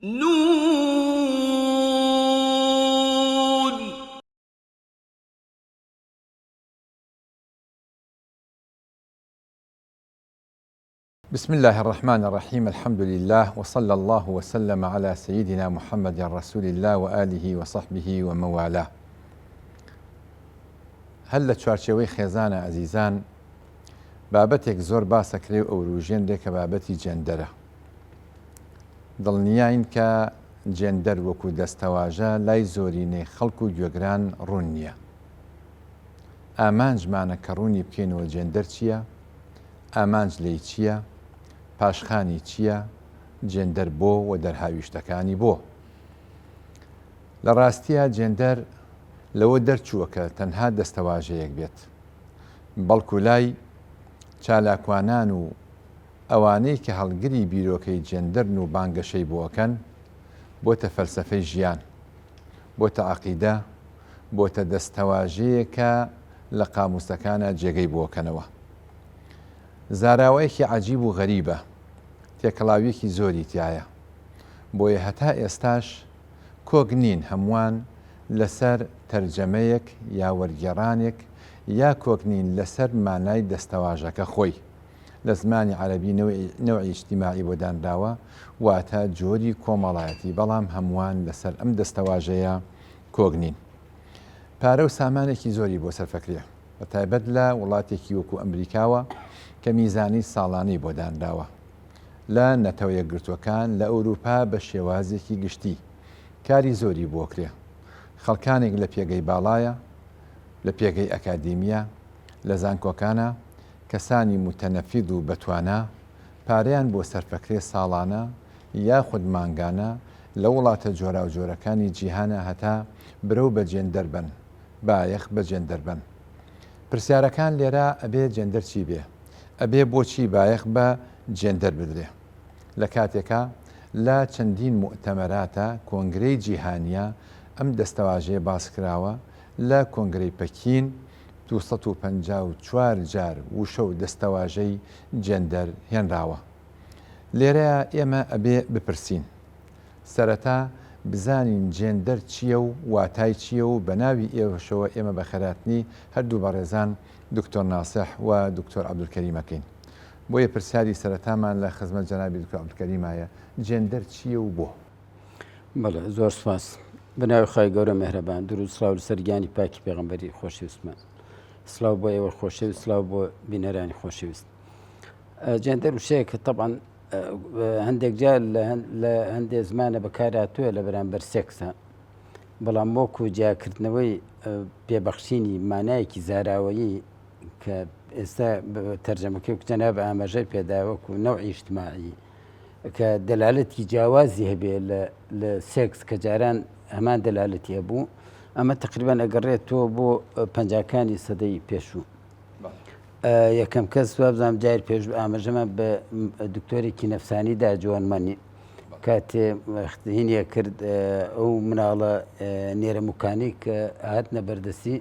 نون. بسم اللە الرحمن الرحیم الحمد للە وصلی اللە وسلم علی سیدنا محمد رسول اللە وآله وصحبه ومن والاه. هەر لە چوارچێوەی خێزانە ئەزیزان بابەتێک زۆر باسەکرێ و ئەوروژێنرێ کە بابەتی جێندەرە. دڵنیاین کە جێندەر وەکو دەستەواژە لای زۆرینەی خەڵک و گوێگران ڕوون نییە. ئامانجمانە کە ڕوونی بکەینەوە جێندەر چییە، ئامانج لێی چییە، پاشخانی چییە، جێندەر بۆ و دەرهاویشتەکانی بۆ. لە ڕاستیا جێندەر لەوە دەرچووە کە تەنها دەستەواژەیەک بێت، بەڵکو لای چالاکوانان و ئەوانەی کە هەڵگری بیرۆکەی جێندەرن و بانگەشەی بۆ ئەکەن، بۆتە فەلسەفەی ژیان، بۆتە عەقیدە، بۆتە دەستەواژەیەکە لە قاموسەکانا جێگەی بۆ ئەکەنەوە. زاراوەیەکی عەجیب و غەریبە، تێکەڵاوییەکی زۆری تیایە. بۆیە هەتا ئێستاش کۆک نین هەمووان لەسەر تەرجەمەیەک یا وەرگێڕانێک یا کۆک نین لەسەر مانای دەستەواژەکە خۆی. لە زمانی عەرەبی نەوعی ئیجتیماعی بۆ دانراوە، واتە جۆری کۆمەڵایەتی، بەڵام هەمووان لەسەر ئەم دەستەواژەیە کۆک نین. پارە و سامانێکی زۆری بۆ سەرفەکرێ، بەتایبەت لە وڵاتێکی وەکو ئەمریکاوە کە میزانی ساڵانەی بۆ دانراوە. لە نەتەوە یەکگرتووەکان، لە ئەوروپا بە شێوازێکی گشتی کاری زۆری بۆکرێ. خەڵکانێک لە پێگەی باڵایە، لە پێگەی ئەکادیمیە، لە زانکۆکانە، کەسانی موتەنەفید و بەتوانا پارەیان بۆ سەرفەکرێ ساڵانە یاخود مانگانە لە وڵاتە جۆراوجۆرەکانی جیهانا هەتا برەو بە جێندەر بەن، بایەخ بە جێندەر بەن. پرسیارەکان لێرە ئەبێ جێندەر چی بێ؟ ئەبێ بۆچی بایەخ بە جێندەر بدرێ؟ لە کاتێکا لە چەندین موئتەمەراتا، کۆنگرەی جیهانیا، ئەم دەستەواژەیە باس کراوە، لە کۆنگرەی پەکین 254 جار وشە و دەستەواژەی جێندەر هێنراوە. لێرەیا ئێمە ئەبێ بپرسین. سەرەتا بزانین جێندەر چییە و واتای چییە و بە ناوی ئێوەشەوە ئێمە بەخێرهاتنی هەردوو بەڕێزان دکتۆر ناسح و دکتۆر عەبدولکەریم ئەکەین. بۆیە پرسیاری سەرەتامان لە خزمەت جەنابی دکتۆر عەبدولکەریمایە، جێندەر چییە و بۆ؟ بەڵێ زۆر سپاس. بە ناوی خوای گەورە مێهرەبان دروود سڵاو لەسەر گیانی پاکی پێغەمبەری خۆشەویستمان. سڵاو بۆ ئێوە خۆشەویست سڵاو بۆ بینەرانی خۆشەویست. جێندەر وشەیەکە تەبعەن هەندێک جار لە هەندێک زمانە بەکارهاتووە لە بەرامبەر سێکسە بەڵام وەکو جیاکردنەوەی پێبەخشینی مانایەکی زاراوەیی کە ئێستا تەرجەمەکەی جەناب ئاماژەی پێدا وەکو نەوعی ئیجتماعی کە دەلالەتی جیاوازی هەبێ لە سێکس کە جاران هەمان دەلالەتی هەبوو ئەمە تقریبان ئەگەڕێتەوە بۆ پەنجاکانی سەدەی پێشوو. یەکەم کەس وابزانام جاری پێش ئاماژەمان بە دکتۆرێکی نەفسانی دا جوان مەنی کاتێ هینیە کرد ئەو مناڵە نێرەموکانی کە هاتنە بەردەستی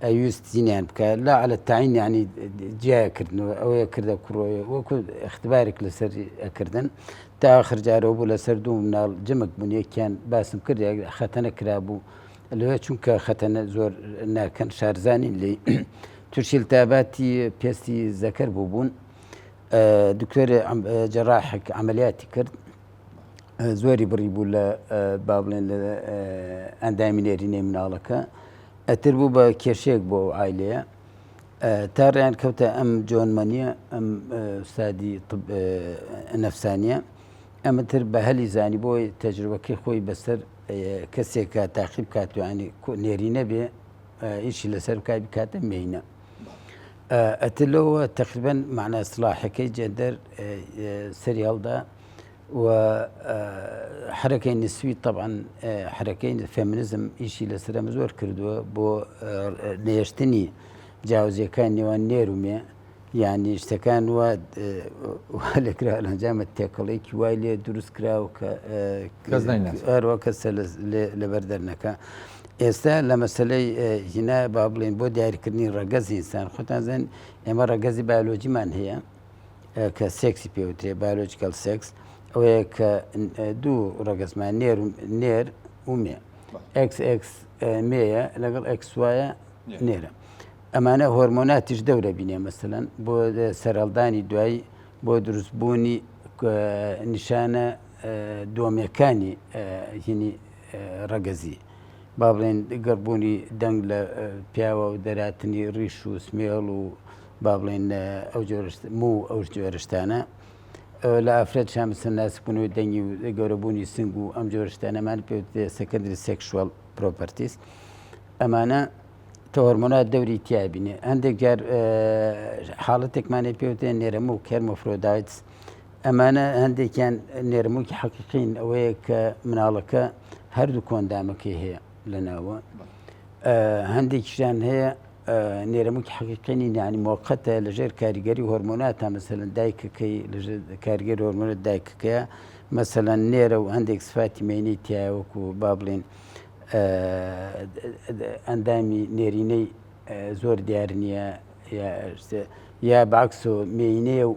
ئەویست زینیان بکە لا على التعین یعنی جیایە کردنەوە ئەوەیە کردە کوڕۆیە وەکو اختبارێک لەسەر ئەکردن تا آخر جارەوە بوو لەسەر دوو مناڵ جمک بوون یەکیان باسم کرد خەتەنە کرابوو لەوێ چونکە خەتەنە زۆر ناکەن شارزانین لێی تووشی التهاباتی پێستی زەکەر بوو بوون دکتۆر جەراحێک عملیاتی کرد زۆری بڕی بوو لە با بڵێن لە ئەندامی نێرینەی مناڵەکە ئەتر بوو بە کێشەیەک بۆ ئەو عیلەیە تا ڕێیان کەوتە ئەم جۆنمەنیە ئەم سادی نەفسانیە ئەمە تر بە هەلی زانی بۆی تەجروبەکەی خۆی بەسەر کەسێکە تاقی بکات ینی نێرینە بێ ئیشی لەسەر بکات بکاتە مێینە ئەتر لەوە تقریبا معنا سلاحەکەی جێندەر سەری هەڵدا و حرەکەی نسوی طبعا حرەکەی فێمنزم ئیشی لەسەر ئەمە زۆر کردووە بۆ نێشتنی جیاوازیەکان نێوان نێر و مێ یعنی شتەکان وا وا لێکرا لە ئەنجامە تێکەڵێکی وای لێ دروست کراوە کە کەس نایناسێ. هەروە کەسە لەبەر دەرنەکە ئێستا لە مەسلەی هینا با بڵێن بۆ دیاریکردنی ڕەگەزی ئینسان خۆتان زن ئێمە ڕەگەزی بایۆلۆجیمان هەیە کە سێکسی پێوترێ biological sex. ئەوەیە کە دوو ڕەگەزمان نێر نێر و مێ ئەکس ئەکس مێیە لەگەڵ ئەکس وایە نێرە. ئەمانە هۆرمۆناتیش دەورە بینێ مەسەلەن بۆ سەرهەڵدانی دوایی بۆ دروستبوونی نیشانە دۆمەکانی هینی ڕەگەزی با بڵێن گڕبوونی دەنگ لە پیاوە و دەراتنی ڕیش و سمێڵ و با بڵێن ئەو جۆرشت مو ئەو جۆرشتانە لە ئافرەت شامسە ناسکبوونەوەی دەنگی و گەورەبوونی سنگ و ئەم جۆرشتانەمان پێ secondary sexual properties ئەمانە کە هۆرمۆنات دەوری تیا بینێ هەندێک جار حاڵەتێکمانێ پێوتێ نێرەموک hermaphrodites ئەمانە هەندێکیان نێرەموکی حەقیقین ئەوەیە کە مناڵەکە هەردوو کۆندامەکەی هەیە لە ناوە هەندێکیشیان هەیە نێرەموکی حەقیقینی یانی مۆقەتە لەژێر کاریگەری هۆرمۆنات تا مەسەلەن دایکەکەی لەژێر کاریگەری هۆرمۆنات دایکەکەیە مەسەلەن نێرە و هەندێک سفاتی مێینەی تایە وەکو با بڵێن ئەندامی نێرینەی زۆر دیار نییە یا باکسۆ مێینەیە و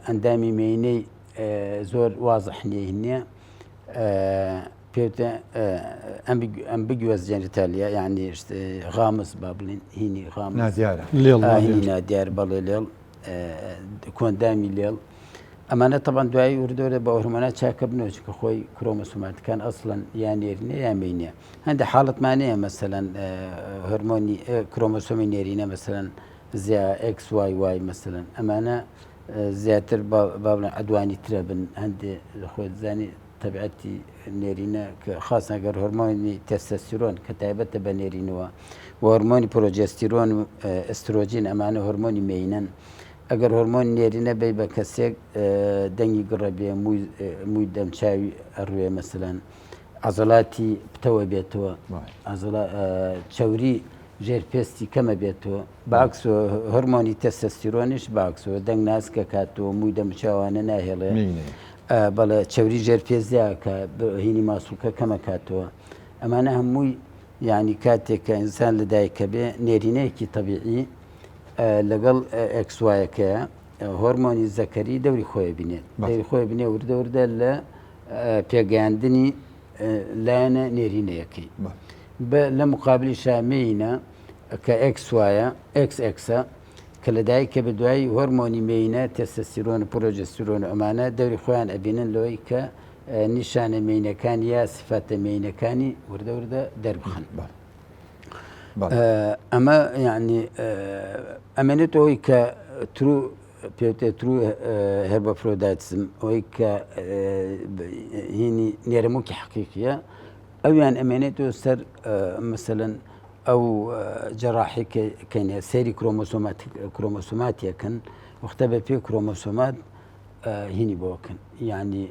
ئەندامی مێینەی زۆر وازح نییە نییە پێوتە ambiguous genitalia یعنی غامز با بڵین هینی غامز نادیارە هینی نادیار بەڵێ لێڵ کۆندامی لێڵ ئەمانە تەبعەن دوایی وردەوردە بە هۆرمۆنات چاکە بنەوە چونکە خۆی کرۆمۆسۆماتەکان ئەسڵەن یا نێرینە یا مێینە هەندێک حاڵەتمان هەیە مەسەلەن هۆرمۆنی کرۆمۆسۆمی نێرینە مەسەلەن زیا ئێکس وای وای مەسەلەن ئەمانە زیاتر با بڵێن عدوانی ترە بن هەندێ خۆت زانی تەبعەتی نێرینە کە خاص ئەگەر هۆرمۆنی تێستۆستیرۆن کە تایبەتە بە نێرینەوە و هۆرمۆنی پرۆجێستیرۆن و ئەسترۆجین ئەمانە هۆرمۆنی مێینەن ئەگەر هۆرمۆن نێرینە بەی بە کەسێک دەنگی گڕە بێ مووی دەمچاوی ئەڕوێ مەسەلەن عەزەلاتی پتەوە بێتەوە چەوری ژێر پێستی کەمە بێتەوە باکس هۆرمۆنی تەستەستیرۆنیش باکسەوە دەنگ ناسکە کاتەوە مووی دەمچاوانە ناهێڵێ بەڵێ چەوری ژێر پێزیا کە هینی ماسوولکە کەمە کاتەوە ئەمانە هەمووی یعنی کاتێک کە ئینسان لەدایکە بێ نێرینەیەکی تەبیعی لەگەڵ ئێکس وایەکەیە هۆرمۆنی زەکەری دەوری خۆی بینێت دەوری خۆی بینێ وردە وردە لە پێگەیاندنی لایەنە نێرینەیەکەی لە مقابلی شامینە کە ئێکس وایە ئێکس ئێکسە کە لەدایکە بە دوای هۆرمۆنی مێینە تێستۆستیرۆن و پرۆجستیرۆن و ئەمانە دەوری خۆیان ئەبینن لەوەی کە نیشانە مێینەکان یا سفاتە مێینەکانی وردە وردە دەربخەن. ئەمە یعنی ئەمێنێت ئەوەی کە true پێوتێ true hermaphroditism ئەوەی کە هینی نێرەموکی حەقیقیە ئەویان ئەمێنێتەوە سەر مەسەلەن ئەو جەراحی کەینە سەیری کرۆمۆسۆمات کرۆمۆسۆماتیەکەن وەختە بە پێ کرۆمۆسۆمات هینی بۆکەن یعنی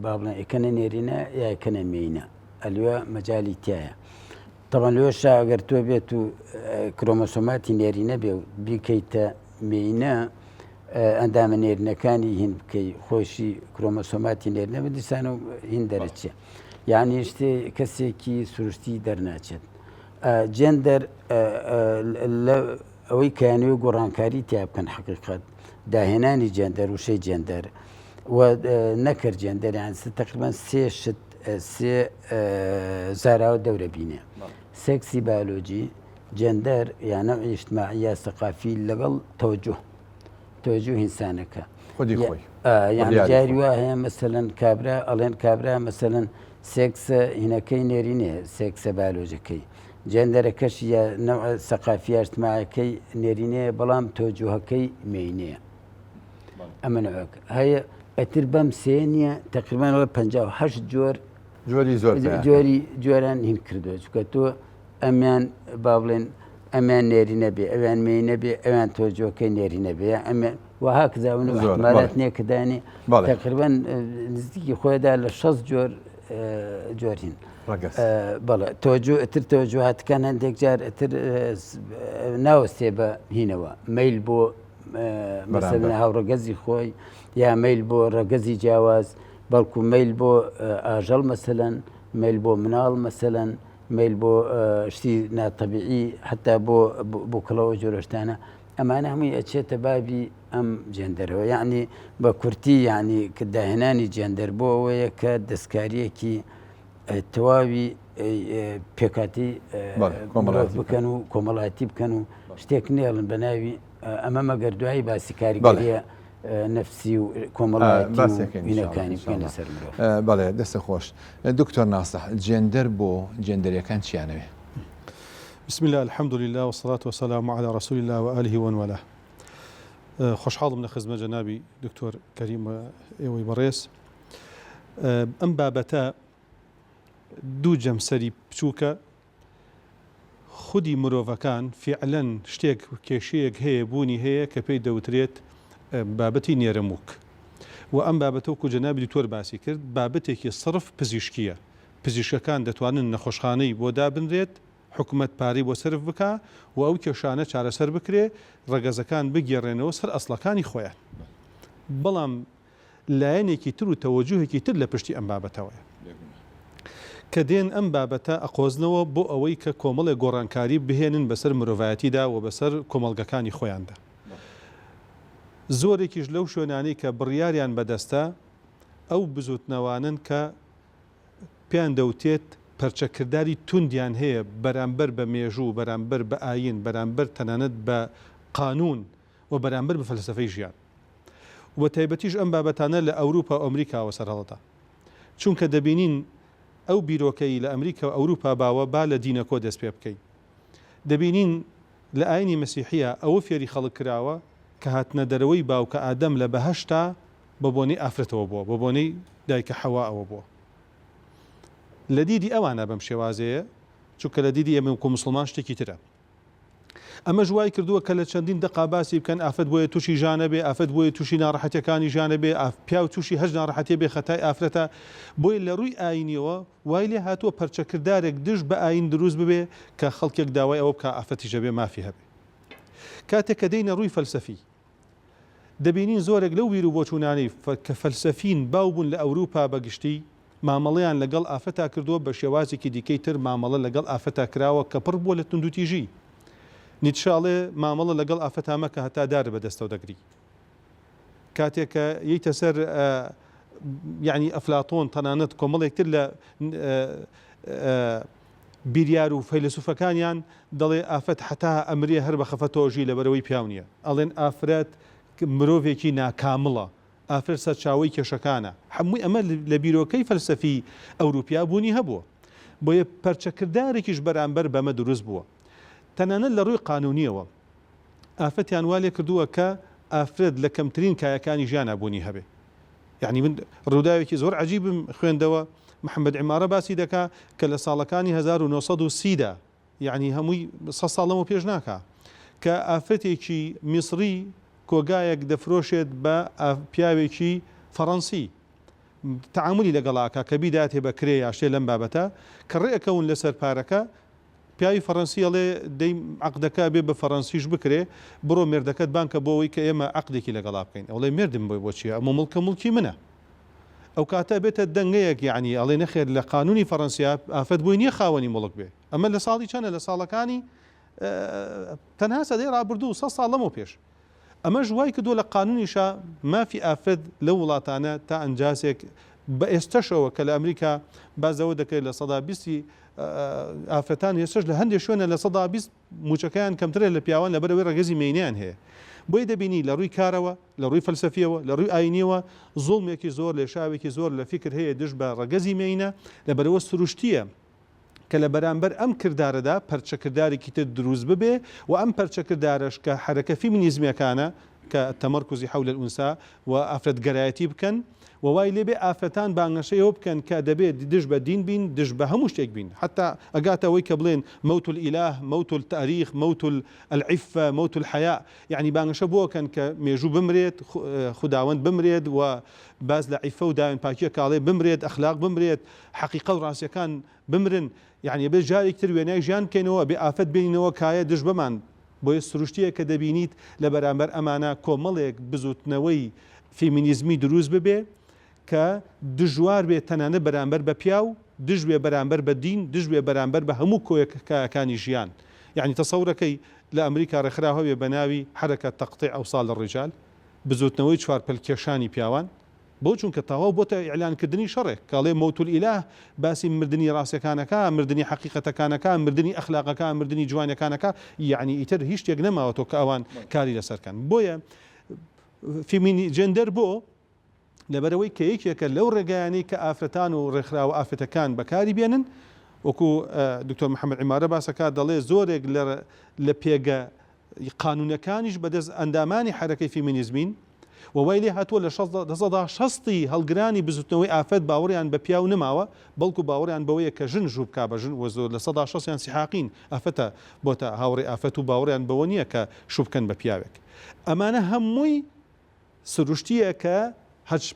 با بڵێن ئەکەنە نێرینە یا ئەکەنە مێینە ئەلوە مەجای تایە تەبعەن لەوێشا ئەگەر تۆ بێت و کرۆمۆسۆماتی نێرینە بێ و بیکەیتە مێینە ئەندامە نێرینەکانی هین بکەی خۆشی کرۆمۆسۆماتی نێرینە بە دیسان و هین دەرەچێ یعنی شتێ کەسێکی سروشتی دەرناچێت جێندەر لە ئەوەی کەیانەوە گۆڕانکاری تیا بکەن حقیقت داهێنانی جێندەر وشەی جێندەر و نەکرد جێندەر یان تقریبا سێ شت سێ زاراوە دەورە بینێ سێکسی بایۆلۆجی جێندەر یا نەوعی ئیجتماعی یا سەقافی لەگەڵ تەوەجوه تەوەجوه ئینسانەکە خودی خۆی یان جاری وا هەیە مەسەلەن کابرا ئەڵێن کابرا مەسەلەن سێکسە هینەکەی نێرینێ سێکسە بایۆلۆجەکەی جێندەرەکەش یا نەوع سەقافی یا ئیجتماعەکەی نێرینەیە بەڵام تەوەجوهەکەی مێینەیە ئەمە نەوەک هەیە ئەتر بەم سێ نییە تقریبانەوە 58 جۆر جۆری زۆر جۆری جۆران هین کردووە چکە تۆ ئەمیان با بڵێن ئەمیان نێری نەبێ ئەویان مێ نەبێ ئەویان تۆ جۆکەی نێری نەبێ ئەمە وها کزاون مالات نییە کەدانی تقریبا نزیکی خۆیدا لە 6 جۆر جۆرین بەڵێ تۆجو ئەتر تۆجوهاتەکان هەندێک جار ئەتر ناوەستێ بە هینەوە میل بۆ مەسەلەن هاوڕەگەزی خۆی یا مەیل بۆ ڕەگەزی جیاواز بەڵکو مەیل بۆ ئاژەڵ مەسەلەن مەیل بۆ مناڵ مەسەلەن مەیل بۆ شتی ناتەبیعی حتا بۆ بوکڵەوە جۆرەشتانە. ئەمانە هەمووی ئەچێتە بابی ئەم جێندەرەوە یعنی بە کورتی یعنی کە داهێنانی جێندەر بۆ ئەوەیە کە دەستکاریەکی تەواوی پێکاتی کۆمەڵاتی بکەن و کۆمەڵاتی بکەن و شتێک نێڵن بە ناوی ئەمە مەگەر دوایی باسی کاریگەریە نەفسی و کۆمەڵاتیەکانی بکەن لەسەر مرۆڤ. بەڵێ دەستە خۆش دکتۆر ناسح جێندەر بۆ جێندەرەکان چیانەوێ؟ بسم الله الحمد لله والصلاة والسلام على رسول الله وآله ومن والاه خۆشحاڵم لە خزمە جەنابی دکتۆر کەریم و ئێوەی بەڕێز ئەم بابەتە دوو جەمسەری بچووکە خودی مرۆڤەکان فیعلەن شتێک کێشەیەک هەیە بوونی هەیە کە پێی دەوترێت بابەتی نێرەمووک و ئەم بابەتە وەکو جەنابی دکتۆر باسی کرد بابەتێکی سڕف پزیشکیە پزیشکەکان دەتوانن نەخۆشخانەی بۆ دابنرێت حکومەت پارەی بۆ سەرف بکا و ئەو کێشانە چارەسەر بکرێ ڕەگەزەکان بگێڕێنەوە سەر ئەسڵەکانی خۆیان بەڵام لایەنێکی تر و تەوەجوهێکی تر لە پشتی ئەم بابەتەوەیە کە دێن ئەم بابەتە ئەقۆزنەوە بۆ ئەوەی کە کۆمەڵێک گۆڕانکاری بهێنن بەسەر مرۆڤایەتیدا و بەسەر کۆمەڵگەکانی خۆیاندا. زۆرێکیش لەو شوێنانەی کە بڕیاریان بەدەستە ئەو بزوتنەوانەن کە پێیان دەوتێت پەرچەکرداری توندیان هەیە بەرامبەر بە مێژوو، بەرامبەر بە ئایین، بەرامبەر تەنانەت بە قانوون و بەرامبەر بە فەلسەفەی ژیان. و بە تایبەتیش ئەم بابەتانە لە ئەوروپا و ئەمریکاوە سەرهەڵدا. چونکە دەبینین ئەو بیرۆکەی لە ئەمریکا و ئەوروپا باوە با لە دینەکۆ دەست پێ بکەین. دەبینین لە ئاینی مەسیحیە ئەوە فێری خەڵک کراوە کە هاتنە دەرەوەی باوکە ئادەم لە بەهەشتا بە بۆنەی ئافرەتەوە بووە، بە بۆنەی دایکە حەوائەوە بووە. لە دیدی ئەوانە بەم شێوازەیە، چونکە لە دیدی ئێمە وەکو موسڵمان شتێکی ترە. ئەمەش وای کردووە کە لە چەندین دەقا باسی بکەن ئافرەت بۆیە تووشی ژانە بێ، ئافرەت بۆیە تووشی ناڕەحەتیەکانی ژیانە بێ، پیاو تووشی هەچ ناڕەحەتیە بێ خەتای ئافرەتە، بۆیە لە ڕووی ئایینیەوە وای لێ هاتووە پەرچەکردارێک دژ بە ئایین دروست ببێ کە خەڵکێک داوای ئەوە بکا ئافرەتیش ئەبێ مافی هەبێ. کاتێک کە دێینە ڕووی فەلسەفی دەبینین زۆرێک لەو بیروبۆچوونانەی کە فەلسەفین باو بوون لە ئەوروپا بە گشتی مامەڵەیان لەگەڵ ئافرەتا کردووە بە شێوازێکی دیکەی تر مامەڵە لەگەڵ ئافرەتا کراوە کە پڕ بووە لە توندوتیژی. نیتشە ئەڵێ مامەڵە لەگەڵ ئافرەتا مەکە هەتا دارت بە دەستەوە دەگری. کاتێک کە یەیتە سەر یعنی ئەفلاتۆن تەنانەت کۆمەڵێک تر لە بیریار و فەیلەسوفەکانیان دەڵێ ئافرەت هەتا ئەمرێ هەر بە خەفەتەوە ژی لەبەرئەوەی پیاو نیە. ئەڵێن ئافرەت مرۆڤێکی ناکامڵە، ئافرەت سەرچاوەی کێشەکانە. هەمووی ئەمە لە بیرۆکەی فەلسەفی ئەوروپیا بوونی هەبووە. بۆیە پەرچەکردارێکیش بەرامبەر بەمە دروست بووە. تەنانەت لە ڕووی قانونیەوە ئافرەتیان وا لێکردووە کە ئافرەت لە کەمترین کایەکانی ژیانا بوونی هەبێ. یەعنی من ڕووداوێکی زۆر عەجیبم خوێندەوە، محەمەد عیمارە باسی دەکا کە لە ساڵەکانی 1930 دا، یەعنی هەمووی سەد ساڵ لەمەو پێش ناکا، کە ئافرەتێکی میسڕی کۆگایەک دەفرۆشێت بە پیاوێکی فەڕەنسی، تەعامولی لەگەڵا ئەکا کە بیداتێ بە کرێ یا شتێ لەم بابەتە، کە ڕێ ئەکەون لەسەر پارەکە، پیاوی فەڕەنسی ئەڵێ دەی عەقدەکە ئەبێ بە فەڕەنسیش بکرێ، بڕۆ مێردەکەت بانگ کە بۆ ئەوەی کە ئێمە عەقدێکی لەگەڵا بکەین. ئەڵێ مێردم بۆ چیە؟ ئەمە موڵکە موڵکی منە. ئەو کاتە ئەبێتە دەنگەیەک یەعنی ئەڵێ نەخێر لە قانوونی فەڕەنسیا ئافرەت بۆی نییە خاوەنی موڵک بێ. ئەمە لە ساڵی چەنە؟ لە ساڵەکانی تەنها سەدەی ڕابردوو، سەد ساڵ لەمەو پێش. ئەمەش وای کردووە لە قانونیشا مافی ئافرەت لەو وڵاتانە تا ئەنجازێک بە ئێستەشەوە کە لە ئەمریکا باس لەوە دەکرێت 20% ئافرەتان ئێستەش لە هەندێک شوێنە 20% مووچەکەیان کەمترە لە پیاوان لەبەرئەوەی ڕەگەزی مێینەیان هەیە. بۆیە دەبینی لە ڕووی کارەوە، لە ڕووی فەلسەفیەوە، لە ڕووی ئاینیەوە زوڵمێکی زۆر، لێشاوێکی زۆر لە فیکر هەیە دژ بە ڕەگەزی مێینە، لەبەرئەوە سروشتیە کە لە بەرامبەر ئەم کردارەدا پەرچەکردارێکی تر دروست ببێ و ئەم پەرچەکردارەش کە حەرەکە فیمینیزمیەکانە کە التمرکز حول الانثی و ئافرەتگەرایەتی بکەن و وای لێ بێ ئافرەتان بانگەشەی ئەوە بکەن کە دەبێ دژ بە دین بین دژ بە هەموو شتێک بین حەتا ئەگاتە ئەوەی کە بڵێن موت الالە موت التاریخ موت العفە موت الحیاء یەعنی بانگەشە بۆ ئەکەن کە مێژوو بمرێت خوداوەند بمرێت و باس لە عیفە و داوێن پاکیە کاڵێ بمرێت ئەخلاق بمرێت حەقیقە و ڕاستیەکان بمرن یەعنی ئەبێ جارێکی تر وێنای ژیان بکەینەوە ئەبێ ئافەت بێنینەوە کایە دژ بەمان بۆیە سروشتیە کە دەبینیت لە بەرامبەر ئەمانە کۆمەڵێک بزوتنەوەی فیمینیزمی دروست ببێ کە دژوار بێ تەنانەت بەرامبەر بە پیاو دژ بێ بەرامبەر بە دین دژ بێ بەرامبەر بە هەموو کۆیەک کایەکانی ژیان یەعنی تەسەورەکەی. لە ئەمریکا ڕێکخراو هەبێ بە ناوی حرکە تقطیع اوصال الرجال، بزوتنەوەی چوارپەلکێشانی پیاوان؟ بۆ؟ چونکە تەواو بۆتە ئیعلان کردنی شەڕێک کە ئەڵێ موت الالە باسی مردنی ڕاستەکانەکا، مردنی حەقیقەتەکانەکا، مردنی ئەخلاقەکا، مردنی جوانیەکانەکا، یەعنی ئیتر هیچ شتێک نەماوەتەوە کە ئەوان کاری لەسەر کەن. بۆیە فیمینی جێندەر بۆ؟ لەبەرئەوەی کە یەکێکە لەو ڕێگایانەی کە ئافرەتان و ڕێکخراوە ئافرەتەکان بەکاری بێنن، وەکو دکتۆر محەمەد عیمارە باس ئەکات دەڵێ زۆرێک لە لە پێگە قانوونەکانیش بەدەست ئەندامانی حەرەکەی فیمینیزمین و وای لێ هاتووە لە شەستی هەڵگرانی بزوتنەوەی ئافرەت باوەڕیان بە پیاو نەماوە بەڵکو باوەڕیان بەوەیە کە ژن ژوو بکا بە ژن و زۆر 60%یان سیحاقین ئافرەتە بۆتە هاوڕێی ئافرەت و باوەڕیان بەوە نییە کە شوو بکەن بە پیاوێک ئەمانە هەمووی سروشتییە کە هەرچ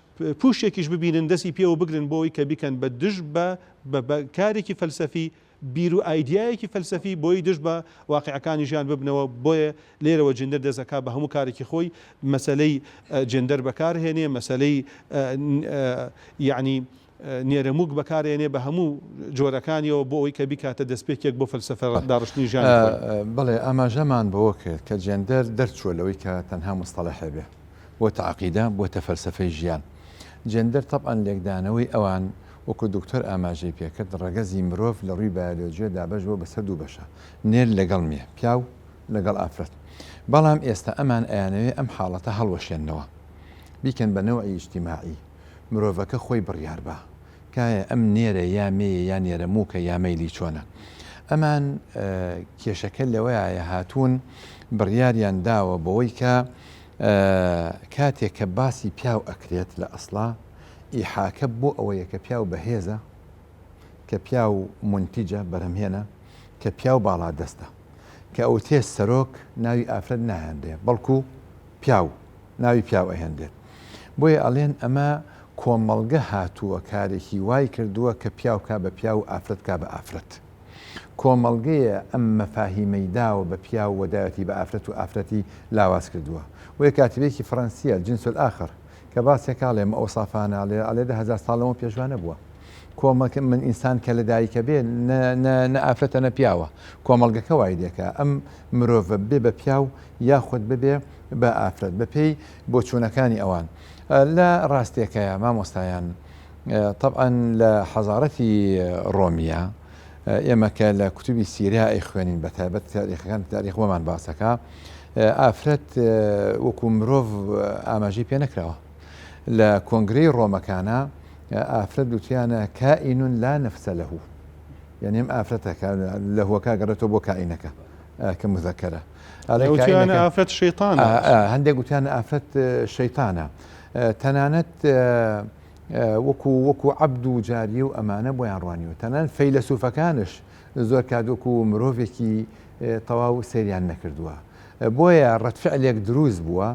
پووشێکیش ببینن دەستی پێوە بگرن بۆ ئەوەی کە بیکەن بە دژ بە بە کارێکی فەلسەفی، بیر و ئایدیایەکی فەلسەفی بۆی دژ بە واقیعەکانی ژیان ببنەوە، بۆیە لێرەوە جێندەر دەست ئەکا بە هەموو کارێکی خۆی مەسەلەی جێندەر بەکار هێنێ، مەسەلەی یەعنی نێرەمووک بەکار ئێنێ بە هەموو جۆرەکانیەوە بۆ ئەوەی کە بیکاتە دەستپێکێک بۆ فەلسەفە داڕشتنی ژیانی خۆی. بەڵێ ئاماژەمان بەوە کرد کە جێندەر دەرچووە لەوەی کە تەنها موستەڵەحێ بێ، بۆتە عەقیدە، بۆتە فەلسەفەی ژیان. جێندەر تەبعەن لێکدانەوەی ئەوان وەکو دکتۆر ئاماژەی پێکرد ڕەگەزی مرۆڤ لە ڕووی بایۆلۆجییە دابەش بووە بەسەر دوو بەشە، نێر لەگەڵ مێ، پیاو لەگەڵ ئافرەت. بەڵام ئێستا ئەمان ئەیانەوێ ئەم حاڵەتە هەڵوەشێننەوە، بیکەن بە نەوعی ئیجتیماعی. مرۆڤەکە خۆی بڕیار با کایە ئەم نێرە یا مێیە یا نێرەمووکە یا مەیلی چۆنە. ئەمان کێشەکە لەوەیایە هاتوون بڕیاریان داوە بەوەی کە کاتێک کە باسی پیاو ئەکرێت لە ئەسڵا ئیحاکە بۆ ئەوەیە کە پیاو بەهێزە، کە پیاو مونتیجە، بەرهەمهێنە، کە پیاو باڵادەستە. کە ئەوترێ سەرۆک ناوی ئافرەت ناهێنرێ بەڵکو پیاو. ناوی پیاو ئەهێنرێت بۆیە ئەڵێن ئەمە کۆمەڵگە هاتووە کارێکی وای کردووە کە پیاو کا بە پیاو و ئافرەت کا بە ئافرەت کۆمەڵگەیە ئەم مەفاهیمەی داوە بە پیاو و داوێتی بە ئافرەت و ئافرەتی لاواز کردووە بۆیە کاتبێکی فڕەنسیە الجنس الاخر کە باسێک ئەڵێ ئەم ئەوسافانە ئەڵێ ئەڵێ 10,000 ساڵ لەمەو پێش وا نەبووە کۆمەڵکە من ئینسان کە لە دایکە بێ نە نە نە ئافرەتە نە پیاوە کۆمەڵگەکە وای دێکە ئەم مرۆڤە بێ بە پیاو یاخود ببێ بە ئافرەت بەپێی بۆچوونەکانی ئەوان لە ڕاستیەکەیا مامۆستایان تەبعەن لە حەزارەتی ڕۆمیە ئێمە کە لە کوتوبی سیرە ئەیخوێنین بە تایبەت تاریخەکان تاریخ بۆمان باسەکە ئافرەت وەکو مرۆڤ ئاماژەی پێ نەکراوە لە کۆنگرەی ڕۆمەکانە ئافرەت وتیانە کائین لا نفس له یعنی ئەم ئافرەتە کە لەهوەکە گەڕێتەوە بۆ کائینەکە کە مذەکەرە وتیانە ئافرەت شەیتانە هەندێک وتیانە ئافرەت شەیتانە تەنانەت وەکو وەکو عەبد و جاریە و ئەمانە بۆیان ڕوانیوە تەنانەت فەیلەسوفەکانش زۆر کات وەکو مرۆڤێکی تەواو سەیریان نەکردووە بۆیە ڕەتفعلێک دروست بووە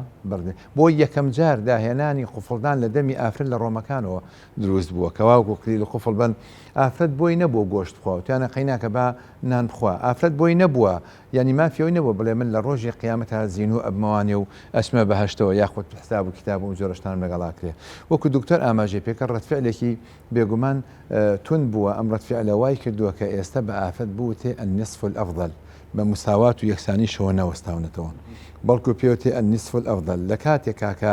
بۆ یەکەم جار داهێنانی قفڵدان لە دەمی ئافرەت لە ڕۆمەکانەوە دروست بووە کەواوکو کلیل و قفڵ بن ئافرەت بۆی نەبووە گۆشت بخوا وتیانە قەیناکە با نان بخوا ئافرەت بۆی نەبووە یانی مافی ئەوەی نەبووە بڵێ من لە ڕۆژی قیامەتا زینوو ئەبمەوانێ و ئەچمە بەهەشتەوە یاخود حساب و کیتاب و ئەم جۆرە شتانەم لەگەڵ ئەکرێ وەکو دکتۆر ئاماژەی پێکرد ڕەدفعلێکی بێگومان توند بووە ئەم ڕەدفعلە وای کردووە کە ئێستا بە ئافرەت بوتێ النصف الافضل بە مساوات و یەکسانیشەوە نەوەستاونەتەوە بەڵکو پێوتێ النصف الافضل لە کاتێکا کە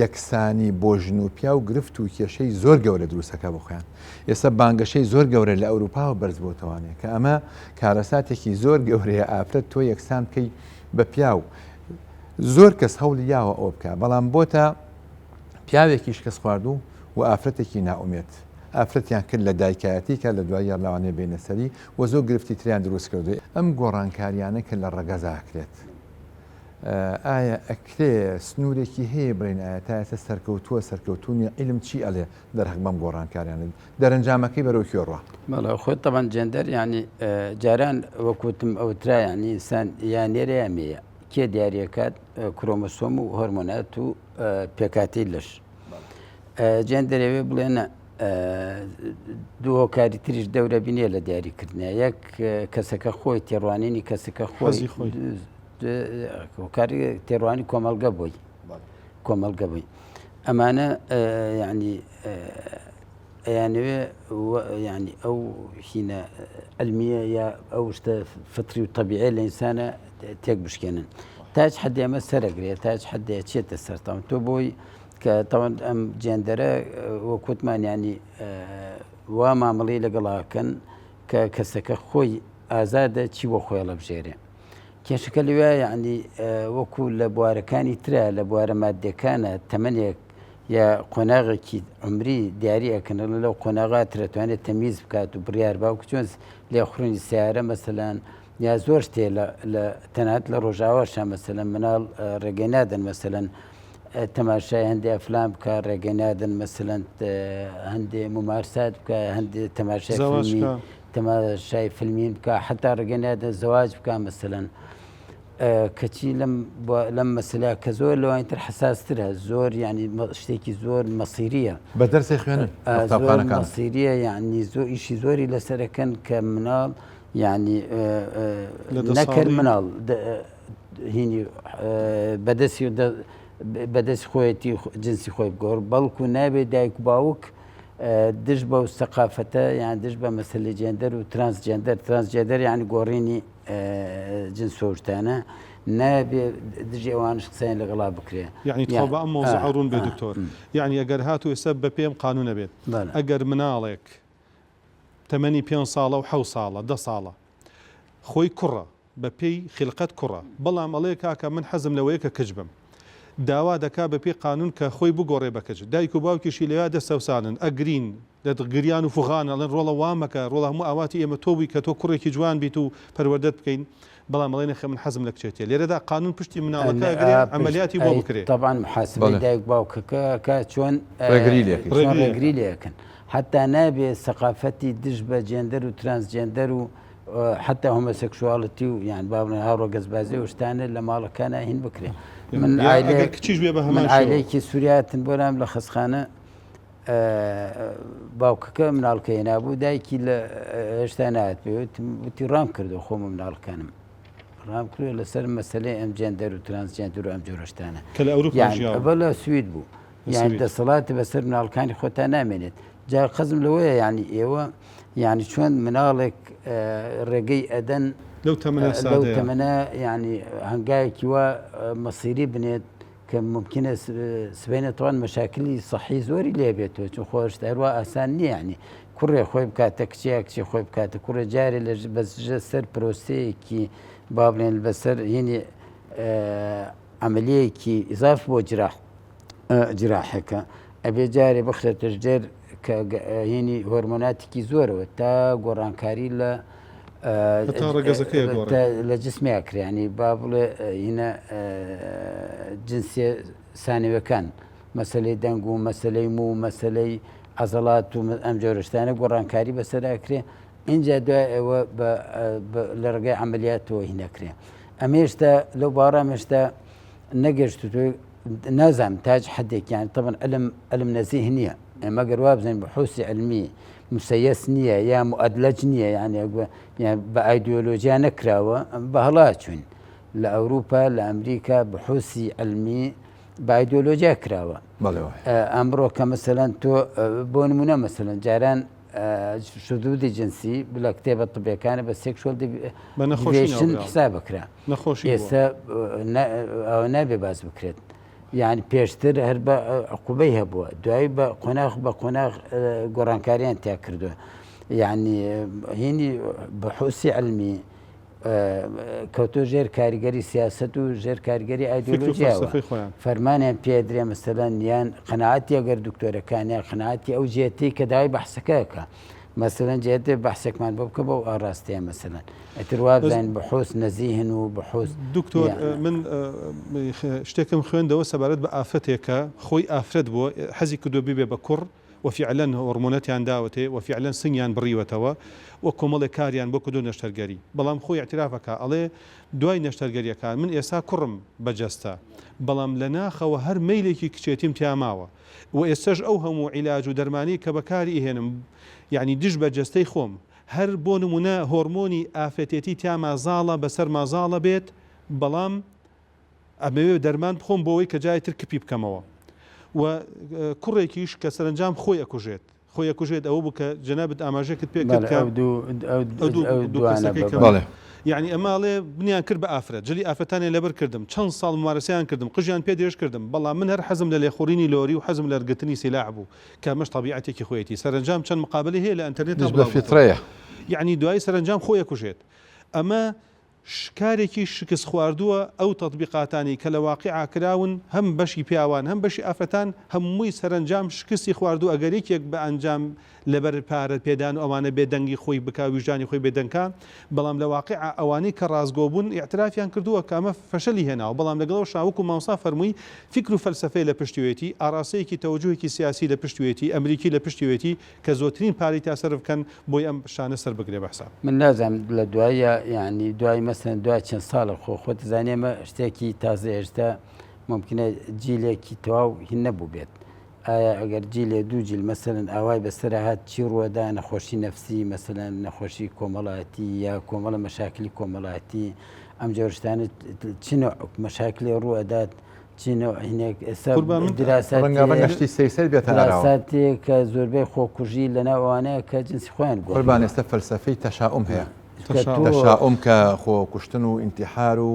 یەکسانی بۆ ژن و پیاو گرفت و کێشەی زۆر گەورە دروستەکە بۆ خۆیان ئێستا بانگەشەی زۆر گەورە لە ئەوروپاوە بەرز بۆتەوانێ کە ئەمە کارەساتێکی زۆر گەورەیە ئافرەت تۆ یەکسان بکەی بە پیاو زۆر کەس هەوڵی یاوە ئەوە بکە بەڵام بۆتە پیاوێکی شکست خواردوو و ئافرەتێکی نائومێد ئافرەتیان کرد لە دایکایەتی کە لە دوای لەوانەیە بێنە سەری و زۆر گرفتی تریان دروست کردو ئەم گۆڕانکاریانە کە لە ڕەگەزا ئەکرێت ئایا ئەکرێ سنوورێکی هەیە بڵێین ئایا تا ئێستا سەرکەوتووە سەرکەوتوو نیە عیلم چی ئەڵێ دەرهەق بەم گۆڕانکاریانە دەرەنجامەکەی بەرەو کوێ ڕوا؟ بەڵێ خۆی تەبعەن جێندەر یانی جاران وەک وتم ئەوترا یانی ئینسان یا نێرە یا مێیە کێ دیاریەکات کرۆمۆسۆم و هۆرمۆنات و پێکاتی لەش جێندەرەوێ بڵێنە دوو هۆکاری تریش دەورە بینێ لە دیاریکردنە یەک کەسەکە خۆی تێڕوانینی کەسەکە خۆی خۆی هۆکاری تێڕوانی کۆمەڵگە بۆی کۆمەڵگە بووی ئەمانە یعنی. ئەیانەوێ یعنی ئەو هینە علمیە یا ئەو شتە فطری و طبیعە لە ئینسانە تێک بشکێنن تاج حدی ئەمە سەرەگرێ تاج حدێ چێتە سەرتان تۆ بۆی کە تاوان ئەم جێندەرە وەکوتمان ینی وا مامەڵی لەگەڵاکەن کە کەسەکە خۆی ئازادە چی بۆ خۆی هەڵەبژێرێ. کێشەکە لەوێ یعنی وەکو لە بوارەکانی ترە لە بوارە مادەکانە تەمەنێک یا قۆناغێکی عمری دیاری ئەکەن لەو قۆناغا ترەتوانێت تەمیز بکات و بڕیار باوکو چۆن لێخوڕینی سیارە مەسەلەن یا زۆر شتێ لە تەنات لە ڕۆژاواشە مەسەلەن مناڵ ڕێگەی نادەن مەسەلەن تەماشای هەندێ ئەفلام بکە ڕێگەی نادەن مەسەلەن هەندێ ممارسات بکە هەندێ تەماشای فیلمی تەماشای فیلمین بکە حتا ڕێگەی نادەن زەواج بکە مەسەلەن کەچی لەم لەم مەسەلە کە زۆر لەوانی تر حساسترە زۆر یعنی شتێکی زۆر مەسیریە بە دەرسێ خوێنن قوتابخانەکان مەسیریە یعنی زۆر ئیشی زۆری لەسەرەکەن کە مناڵ یعنی نەکرد مناڵ هینی بەدەستی بەدەست خۆیەتی جنسی خۆی بگۆڕ بەڵکو نابێت دایک و باوک دژ بەو سەقافەتە یان دژ بە مەسلی جێندەر و ترانس جێندەر ترانس جێندەر یان گۆڕینی جنس و شتانە نابێ دژی ئەوانش قسەیان لەگەڵا بکرێ. یەعنی تخوا با ئەم مەوزوعە ڕوون بێ دکتۆر یەعنی ئەگەر هاتوو ئێستا بە پێی ئەم قانوونە بێت ئەگەر مناڵێک تەمەنی پێنج ساڵە و حەوت ساڵە دە ساڵە خۆی کوڕە بە پێی خیلقەت کوڕە بەڵام ئەڵێ کاکە من حەزم لەوەیە کە کچ بم داوا دەکا بە پێی قانوون کە خۆی بگۆڕێ بە کچ دایک و باوکیشی لەویا دەستەوسانن ئەگرین لە گریان و فوغان ئەڵێن ڕۆڵە وا مەکە ڕۆڵە هەموو ئاواتی ئێمە تۆ بووی کە تۆ کوڕێکی جوان بیت و پەروەردەت بکەین بەڵام ئەڵێ نەخێر من حەزم لە کچێتیە لێرەدا قانوون پشتی مناڵەکە ئەگرێ عەمەلیاتی بۆ بکرێ. تەبعەن محاسبەی دایک باوکەکە ئەکا چۆن ڕێگری لێ ئەکەن. چۆن ڕێگری لێ ئەکەن حەتا نابێ سەقافەتی دژ بە جێندەر و ترانسجێندەر و حەتا هۆمۆسێکسواڵیتی و یان با بڵێن هاوڕەگەزبازی و شتانە لە ماڵەکانە هین بکرێ من ئەگەر کچیش بێ بە هەمان شێوە. عایلەیەکی سوریاتن بۆ لام لە خەستخانە باوکەکە مناڵکە هێنابوو دایکی لە هێشتا نات پێ وتی ڕام کردو خۆم و مناڵەکانم ڕام کردو لەسەر مەسلەی ئەم جێندەر و ترانسجێندەر و ئەم جۆرەشتانە کە لە ئەوروپا ژیاوە لە سوید بوو یان دەسەڵاتی بەسەر مناڵکانی خۆتان نامێنێت جا قەزم لەوەیە یعنی ئێوە یعنی چۆن مناڵێک ڕێگەی ئەدەن لەو تەمەنە لەو تەمەنە یعنی هەنگاوێکی وا مەسیری بنێت کە مومکینە سبەینێ تەوان مەشاکلی سەحی زۆری لێ بێتەوە چون خۆشت هەروە ئاسان نییە ینی کوڕێ خۆی بکاتە کچێ کچێ خۆی بکاتە کوڕێ جارێ لە بەسژە سەر پرۆسەیەکی با بڵێن بەسەر هینی عملیەکی ئیزاف بۆ جراح جراحەکە ئەبێ جارێ بخرێتە ژێر کە هینی هۆرمۆناتێکی زۆرەوە تا گۆڕانکاری لە هەتا ڕەگەزەکەی ئەگۆڕێ. لە جسمیا کرێ ینی با بڵێ هینە جنسیە سانەوەکان مەسلەی دەنگ و مەسلەی مو و مەسلەی عەزەڵات و ئەم جۆرە شتانە گۆڕانکاری بەسەرا کرێ اینجا دوای ئەوە لە ڕێگەی عملیاتەوە هینەکرێ ئەمێشتا لەو باڕام هێشتا نەگەشت نازانم تاج حدێکیان طبعا علم علم نەزیه نییە ئێمە گەر وابزانین بحوسی علمی مسەیەس نییە یا موئەدلەج نییە یعنی بە ئایدیۆلۆژیا نەکراوە بە هەڵا چوین لە ئەوروپا لە ئەمریکا بحوسی علمی بە ئایدیۆلۆژیا کراوە ئەمڕۆ کە مەسەلەن تۆ بۆ نمونە مەسەلەن جاران شذوذی جنسی لە کتێبە طبیەکانە بە sexual deviation حساب بکرا ئێستا ئەوە نابێ باس بکرێت یانی پێشتر هەر بە عقوبەی هەبووە دوایی بە قۆناغ بە قۆناغ گۆڕانکاریان تیا کردووە یعنی هینی بحوسی علمی کەوتۆ ژێر کاریگەری سیاست و ژێر کاریگەری ئایدۆلۆژیاوە فەرمانیان پێدرێ مەسەلەن یان قەناعەتی ئەگەر دکتۆرەکان یان قەناعەتی ئەو جێتی کە داوای بەحسەکەکە مەسەلەن جێتێ بەحسێکمان بۆ بکە بەو ئاڕاستەیە مەسەلەن ئیتر وابزانین بحوس نەزیهن و بحوس دکتۆر من شتێکم خوێندەوە سەبارەت بە ئافرەتێک کە خۆی ئافرەت بووە حەزی کردووە ببێ بە کوڕ و فیعلەن هۆڕمۆنەتیان داوەتێ و فیعلەن سنگیان بڕیوەتەوە و کۆمەڵێک کاریان بۆ کردووە نەشتەرگەری بەڵام خۆی ئیعتراف ئەکا ئەڵێ دوای نەشتەرگەریەکان من ئێستا کوڕم بە جەستە بەڵام لە ناخەوە هەر مەیلێکی کچێتیم تیا ماوە و ئێستەش ئەو هەموو عیلاج و دەرمانەی کە بەکاری ئەهێنم یەعنی دژ بە جەستەی خۆم هەر بۆ نموونە هۆرمۆنی ئافرەتێتی تیاما زاڵە بەسەرما زاڵە بێت بەڵام ئەمەوێ دەرمان بخۆم بۆ ئەوەی کە جارێ تر کپی بکەمەوە و کوڕێکیش کە سەرەنجام خۆی ئەکوژێت. خۆی ئەکوژێت ئەوە بوو کە جەنابت ئاماژەکت پێ کرد بەڵێ کە ئەو دوو ئەو ئەو دوو ئەو دوو دوانە کەسەکەی بە کە بەڵێ. بەڵێ. یەعنی ئەمە ئەڵێ منیان کرد بە ئافرەت جلی ئافرەتانیان لەبەر کردم چەند ساڵ مومارەسەیان کردم قژیان پێ درێژ کردم بەڵام من هەر حەزم لە لێخوڕینی لۆری و حەزم لە ەرگرتنی سیلاح بوو کە ئەمەش تەبیعەتێکی خۆیەتی سەرەنجام چەند مقابەلەی هەیە لە ئەنتەرنێتا دژ بە بڵاو بۆتەوە فیترەیە. یەعنی دوایی سەرەنجام خۆی ئەکوژێت ئەمە کارێکی شکستخواردووە، ئەو تەتبیقاتانەی کە لە واقیعا کراون هەم بەشی پیاوان هەم بەشی ئافرەتان هەمووی سەرەنجام شکستی خواردووە، ئەگەر یەکێک بە ئەنجام لەبەر پارە پێدان و ئەوانە بێ دەنگی خۆی بکا ویژدانی خۆی بێ دەنگ کا، بەڵام لە واقیعا ئەوانەی کە ڕاستگۆ بوون ئیعترافیان کردووە کە ئەمە فەشەلی هێناوە، بەڵام لەگەڵ ئەوەشا وەکو مامۆستا فەرمووی فیکر و فەلسەفەی لە پشتیوێتی، ئاڕاستەیەکی تەوەجوهێکی سیاسی لە پشتیوێتی، ئەمریکی لە پشتیوێتی، کە زۆترین پارەی تا سەرف بکەن بۆی ئەم شتانە سەر بگرێ بە حساب. من نازانم لە دواییە یانی دوای مەسەلەن دوای چەند ساڵێک خۆ خۆت دەزانی ئەمە شتێکی تازە هێشتا ممکنە جیلێکی تەواو هین نەبوو بێت ئایا ئەگەر جیلێ دوو جیل مەسەلەن ئاوای بەسەر هات چی ڕووەدا نەخۆشی نەفسی مەسەلەن نەخۆشی کۆمەڵایەتی یا کۆمەڵە مەشاکلی کۆمەڵایەتی ئەم جۆرشتانە چ نوع مەشاکلێ ڕووەدات چی نوع هینێک ئێستا قوربان من دراسات ڕەنگە ڕەنگە شتی سەیرسەیر بێتە ئاراوە. دراساتێک کە زۆربەی خۆکوژی لەناو ئەوانەیە کە جنسی خۆیان قوربان گۆڕیوە. ئێستا فەلسەفەی تەشاوم هەیە. کە تەشاوم. تۆ تەشاوم کە خۆکوشتن و ئینتیحار و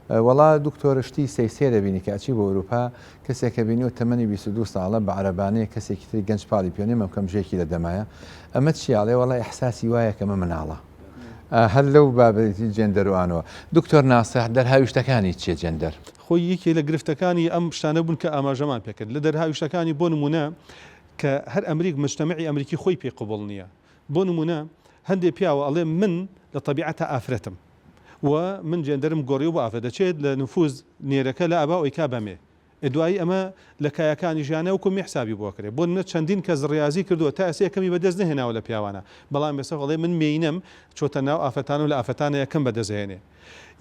وەڵا دکتۆر شتی سەیرسەیر ئەبینی کە ئەچی بۆ ئەوروپا کەسێک ئەبینیوە تەمەنی 22 ساڵە بە عەرەبانەیەک کەسێکی تری گەنج پاڵی پێنێ مەمکەمژێکی لە دەمایە ئەمە چیە ئەڵێ وەڵا ئیحساسی وایە کە ئەمە مناڵە هەر لەو بابەتی جێندەر و ئانەوە. دکتۆر ناسح دەرهاویشتەکانی چیە جێندەر؟ خۆی یەکێ لە گرفتەکانی ئەم شتانە بوون کە ئاماژەمان پێ کرد لە دەرهاویشتەکانی بۆ نموونە کە هەر ئەمریک مجتەمعی ئەمریکی خۆی پێی قبوڵ نییە بۆ نموونە هەندێ پیاوە ئەڵێ من لە تەبیعەتا ئافرەتم و من جێندەرم گۆڕیوە بۆ ئافرەت دەچێت لە نفوز نێرەکە لا ئەبا ئەیکا بە مێ دوایی ئەمە لە کایەکانی ژیانە وەکو مێ حسابی بۆ ئەکرێ. بۆ نمونە چەندین کەس ڕیازی کردووە تا ئێستا یەکەمی بەدەست نەهێناوە لە پیاوانە بەڵام ئێستا ئەڵێ من مێینەم چۆتە ناو ئافرەتان و لە ئافرەتانە یەکەم بەدەست ئەهێنێ.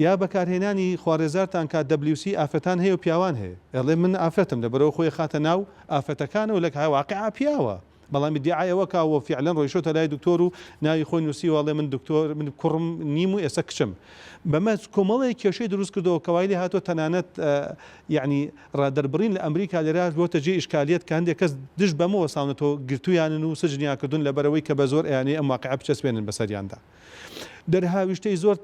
یا بەکارهێنانی خواڕێزارتان کا WC ئافرەتان هەیە و پیاوان هەیە ئەڵێ من ئافرەتم لەبەرئەوە خۆی ئەخاتە ناو ئافرەتەکانەوە لە واقیعا پیاوە. بەڵام ئیدیعای ئەوە کا و فیعلەن ڕۆیشۆتە لای دکتۆر و ناوی خۆی نووسیوە ئەڵێ من دکتۆر من کوڕم نیم و ئێستا کچم بەمە کۆمەڵێک کێشەی دروست کردەوە کە وای لێ هاتووە تەنانەت یعنی ڕادەربڕین لە ئەمریکا لێرە بۆتە جێ ئیشکالیەت کە هەندێک کەس دژ بەمە وەستاونەتەوە گرتوویانن و سجنیان کردوون لەبەرئەوەی کە بە زۆر ئەیانەوێ ئەم واقیعە بچەسپێنن بەسەریاندا دەرهاویشتەی زۆر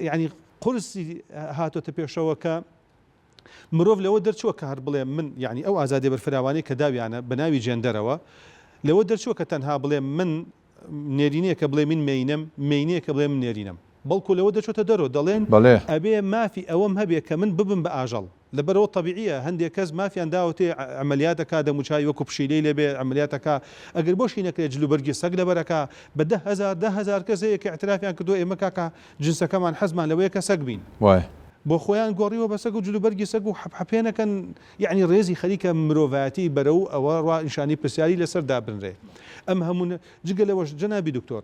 یعنی قورسی هاتۆتە پێشەوە کە مرۆڤ لەوە دەرچووە کە هەر بڵێ من یانی ئەو ئازادیە بەرفراوانەی کە داویانە بە ناوی جێندەرەوە لەوە دەرچووە کە تەنها بڵێ من نێرینەیە کە بڵێ من مێینەم مێینەیە کە بڵێ من نێرینەم بەڵکو لەوە دەچێتە دەرەوە دەڵێن بەڵێ. ئەبێ مافی ئەوەم هەبێ کە من ببم بە ئاژەڵ لەبەرئەوە تەبیعیە هەندێک کەس مافیان داوەتێ عەمەلیات ئەکا دەموچاوی وەکو پشیلەی لێبێ عەمەلیات ئەکا ئەگەر بۆشی نەکرێ جلوبەرگی سەگ لەبەر ئەکا بە 10,000 10,000 کەس هەیە کە ئیعترافیان کردووە ئێمە کاکە جنسەکەمان حەزمان لەوەیە کە سەگ بین. وایە. بۆ خۆیان گۆڕیوە بە سەگ و جلوبەرگی سەگ و حەپ حەپێنەکەن یەعنی ڕێزی خەریکە مرۆڤایەتی بەرەو ئەوە ڕوا نیشانەی پرسیاری لەسەر دابنرێ ئەم هەموو جگە لەوەش جەنابی دکتۆر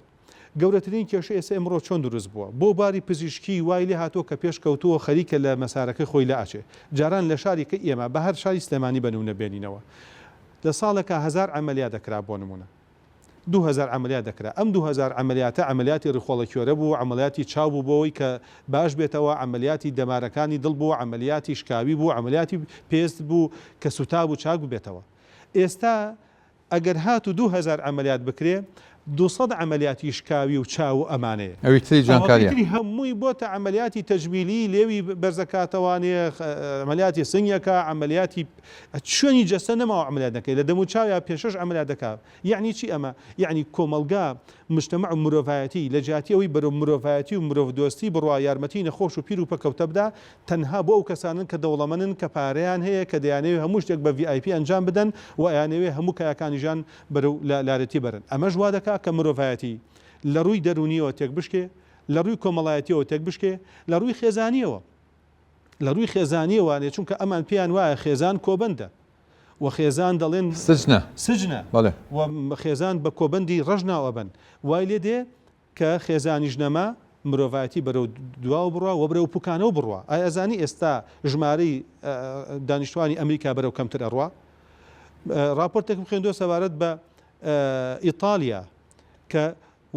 گەورەترین کێشە ئێستا ئمڕۆ چۆن دروست بووە بۆ باری پزیشکی وای لێ هاتووە کە پێش کەوتووە خەریکە لە مەسارەکەی خۆی لا ئەچێ جاران لە شاری کە ئێمە بە هەر شاری سلێمانی بە نمونە بێنینەوە لە ساڵێکا هەزار عەمەلیات دەکرا بۆ نمونە 2000 عەمەلیات دەکرا ئەم 2000 عەمەلیاتە عەمەلیاتی ڕیخۆڵە کوێرە بوو عەمەلیاتی چاو بوو بۆ ئەوەی کە باش بێتەوە عەمەلیاتی دەمارەکانی دڵ بوو عەمەلیاتی شکاوی بوو عەمەلیاتی پێست بوو کە سوتابوو چاک ببێتەوە ئێستا ئەگەر هاتوو 2000 عەمەلیات بکرێ 200 عەمەلیاتی شکاوی و چاو و ئەمانەیە ئەوی تری ئەوەکەی جوانکاریە. تری هەمووی بۆتە عەمەلیاتی تەجمیلی لێوی بەرزەکاتەوانێ عەمەلیاتی سنگەکە عەمەلیاتی شوێنی جەستە نەماوە عەمەلیات نەکەی لە دەمو چاویا پێنج شەش عەمەلیات دەکا یەعنی چی ئەمە یەعنی کۆمەڵگا مجتمع و مرۆڤایەتی لە جیاتی ئەوەی بەرەو مرۆڤایەتی و مرۆڤ دۆستی بڕوا یارمەتی نەخۆش و پیر و پەکەوتە بدا تەنها بۆ ئەو کەسانەن کە دەوڵەمەنن کە پارەیان هەیە کە دەیانەوێ هەموو شتێک بە VIP ئەنجام بدەن و ئەیانەوێ هەموو کایەکانی ژیان بەرەو لارێتی بەرن ئەمەش وا دەکا کە مرۆڤایەتی لە ڕووی دەروونیەوە تێکبشکێ لە ڕووی کۆمەڵایەتیەوە تێکبشکێ لە ڕووی خێزانیەوە لە ڕووی خێزانیەوە نێ چونکە ئەمان پێیان وایە خێزان کۆبەندە و خێزان دەڵێن سجنە سجنە بەڵێ. و خێزان بە کۆبەندی ڕەش ناو ئەبەن وای لێ دێ کە خێزانیش نەما مرۆڤایەتی بەرەو دواوە بڕوا و بەرەو پوکانەوە بڕوا ئایا ئەزانی ئێستا ژمارەی دانیشتوانی ئەمریکا بەرەو کەمتر ئەڕوا ڕاپۆرتێکم خوێندووە سەبارەت بە ئیتالیا کە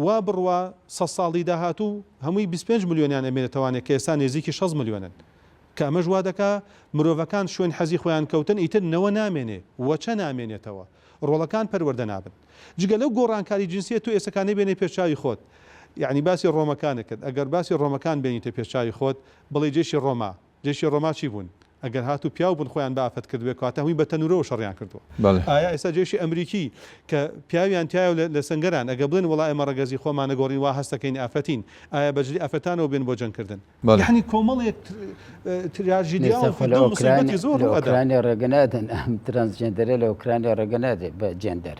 وا بڕوا سەد ساڵی داهاتوو هەمووی 25 ملیۆنیان ئەمێنێتەوانێ کە ئێستا نێزیکی 60 ملیۆنن کە ئەمەش وا دەکا مرۆڤەکان شوێن حەزی خۆیان کەوتن ئیتر نەوە نامێنێ وەچە نامێنێتەوە. ڕۆڵەکان پەروەردە نابن. جگە لەو گۆڕانکاری جنسیە تۆ ئێستا نەبێنێ پێش چاوی خۆت یەعنی باسی ڕۆمەکانت کرد ئەگەر باسی ڕۆمەکان بێنیتە پێش چاوی خۆت بڵێی جەیشی ڕۆما جەیشی ڕۆما چی بوون ئەگەر هاتوو پیاو بوون خۆیان بە ئافرەت کردبێ کەواتە هەمووی بە تەنورەوە شەڕیان کردووە بەڵێ. ئایا ئێستا جەیشی ئەمریکی کە پیاویان تیایە و لە سەنگەران ئەگەر بڵێن وەڵا ئێمە ڕەگەزی خۆمان نەگۆڕین وا هەست دەکەین ئافرەتین ئایا بە جلی ئافرەتانەوە بێن بۆ جەنگ کردن بەڵێ. یەعنی کۆمەڵێک تراژیدیا ئێستا و خۆ لە فیتنە و ئۆکرانیا موسیبەتی زۆر لە ڕوو ئەدا. ئۆکرانیا ڕێگە نادەن ئەم ترانسجێندەرە لە ئۆکرانیا ڕێگە نادێ بە جێندەر.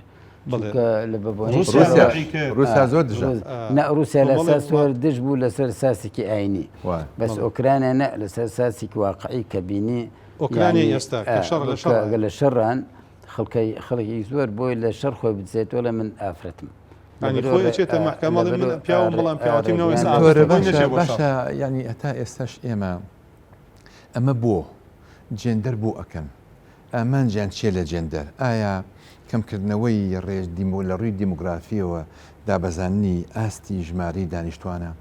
بەڵێ چونکە لە بە بۆنەی ڕووسیا شەڕەوە مەنعی کرد. ڕووسیا زۆر دژە. ڕووس نا ڕووسیا لە کۆمەڵێک ساس زۆر وڵات. دژ بوو لەسەر ساسێکی ئاینی وایە. بەس بەڵێ. ئۆکرانیا نا لەسەر ساسێکی واقعی کە بینی ئۆکرانیای یانی ئێستا کە شەڕ لە کە شەڕایە. لە شەڕان خەڵکەی خەڵکی زۆر بۆی لە شەڕ خۆی بدزێتەوە لە من ئافرەتم. یانی لەبەرئەوە خۆی ئەچێتە مەحکەمە ئەڵێ من پیاوم بەڵام پیاوەتیم نەوە ئێستا دکتۆرە ئافرەتم بۆی باشە نەچێ بۆ شەڕ. باشە یانی هەتا ئێستاش ئێمە ئەمە بۆ جێندەر بۆ ئەکەن ئامانجیان چیە لە جێندەر ئایا کەمکردنەوەی ڕێژ دیمۆ لە ڕووی دیموگرافیەوە دابەزاندنی ئاستی ژمارەی دانیشتوانە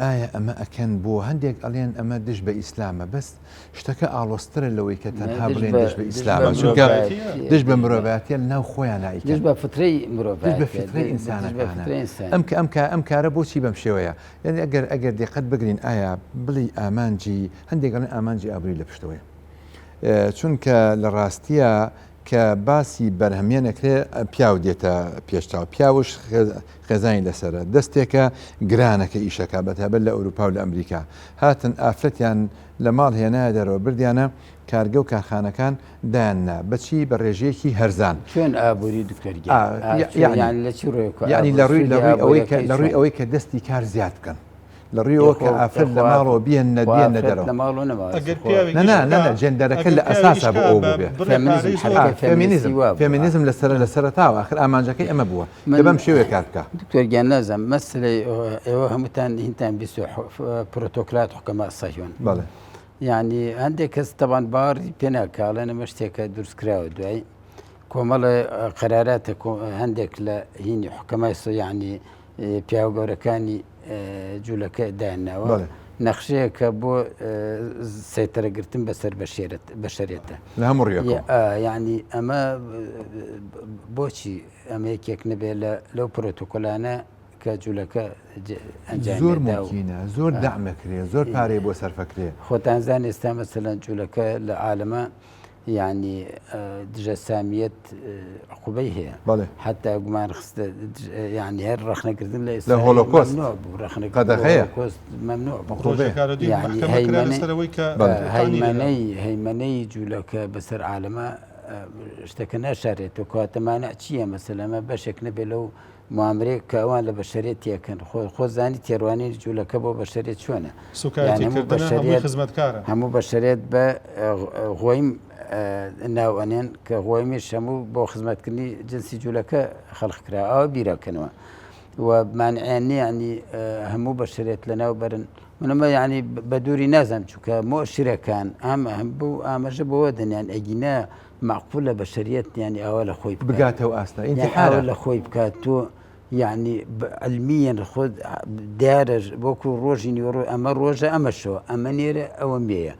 ئایا ئەمە ئەکەن بۆ هەندێک ئەڵێن ئەمە دژ بە ئیسلامە بەس شتەکە ئاڵۆزترە لەوەی کە تەنها بڵێن دژ بە ئیسلامە چونکە دژ بە مرۆڤایەتیە لە ناو خۆیان ئەیکەن دژ بە فطرەی دژ بە مرۆڤایەتیە فطرەی دژ بە ئینسانەکانە فطرەی ئینسان ئەم ئەم ئەم کارە بۆچی بەم شێوەیە یعنی ئەگەر ئەگەر دیقەت بگرین ئایا بڵێی ئامانجی هەندێک ئەڵێن ئامانجی ئابووری لە پشتەوەیە چونکە لە ڕاستیە کە باسی بەرهەمێن ئەکرێ پیاو دێتە پێش چاو پیاوش خێزانی لەسەرە دەستێکە گرانە کە ئیشەکە بەتایبەت لە ئەوروپا و لە ئەمریکا هاتن ئافرەتیان لە ماڵ هێنایە دەرەوە بردیانە کارگە و کارخانەکان دایان نا بەچی بە ڕێژەیەکی هەرزان. چۆن ئابووری دکتۆر گیان؟ یانی لە چی ڕوویەکەوە یانی لە ڕووی لە ڕووی ئەوەی کە لە ڕووی ئەوەی کە دەستی کار زیاد بکەن. لە ڕووی ئەوە کە ئافرەت لە ماڵەوە بیێننە بیێننە دەرەوە. لە ماڵەوە نەماوە. ئەگەر پیاوێک نا ئیش نا نا بکا نا جێندەرەکە ئەگەر لە پیاوێک ئیش ئەساسا بۆ کا ئەوە بە بووبێ. بڕێ پارەی زۆر ئا فێمینیزم فێمینیزم لە سەرە لە سەرەتاوە ئاخر ئامانجەکەی ئەمە بووە کە من بەم شێوەیە کار بکا. دکتۆر گیان نازانم مەسەلەی ئێوە هەمووتان هینتان بیستوە پرۆتۆکلات حوکەما سەهیۆن. بەڵێ. یانی هەندێک کەس تەبان باوەڕی پێ ناکا ئەڵێن ئەمە شتێکە دروست کراوە دوای کۆمەڵێ قەراراتە هەندێک لە هینی حکەمای سە یانی پیاوە گەورەکانی جوولەکە دایانناوە نەخشەیەکە بۆ سەیتەرەگرتن بەسەر بەشەرێتە لە هەموو ڕوویەکەوە یعنی ئەمە بۆچی ئەمە یەکێک نەبێ لەو پرۆتۆکۆلانە کە جوولەکە ئەنجامی زۆر مومکینە زۆر دەعمەکرێ زۆر پارەی بۆ سەرفەکرێ خۆتان زان ئێستا مەسەلەن جوولەکە لە عالەمە یانی دژە سامیەت عقوبەی هەیە بەڵێ حتا گومان خستە یانی هەر ڕەخنەکردن لە لە هۆلۆکۆست ممنوع بوو ڕەخنەکردن قەدەغەیە. هۆلۆکۆست ممنوع بوو عقوبەیە. ڕۆژێکارە دوی یانی مەحکەمە کرا هەیمەنەی لەسەر ئەوەی کە بەڵێ. تانی لێدا. هەیمەنەی هەیمەنەی جوولەکە بەسەر عالەمە شتەکە ناشارێتەوە کەواتە مانع چییە مەسەلەن ئەمە بەشێک نەبێ لەو موامرەیەک کە ئەوان لە بەشەریەت تێکەن خۆ خۆ زانی تێڕوانینی جوولەکە بۆ بەشەریەت چۆنە سوکایەتی یان هەموو کردنە هەمووی بەشەریەت خزمەتکارە. هەموو بەشەریەت بە غۆیم ناو ئەنێن کە غۆیمیش هەموو بۆ خزمەتکردنی جنسی جوولەکە خەڵق کرا ئەوە بیرەکەنەوە و مانعیان نییە ینی هەموو بەشەریەت لەناو بەرن منەمە ینی بە دووری نازانم چونکە مۆشیرەکان ئەم هەم بوو ئاماژە بەوە دەنیان ئەگینا مەعقولە بەشەریەت یانی ئاوا لە خۆی بکات بگاتە ئەو ئاستە یان ئینتیحارە. ئاوا لە خۆی بکات تۆ یعنی علمیەن خۆت دیارە وەکو ڕۆژی نیوەڕۆ ئەمە ڕۆژە ئەمە شەوە ئەمە نێرە ئەوە مێیە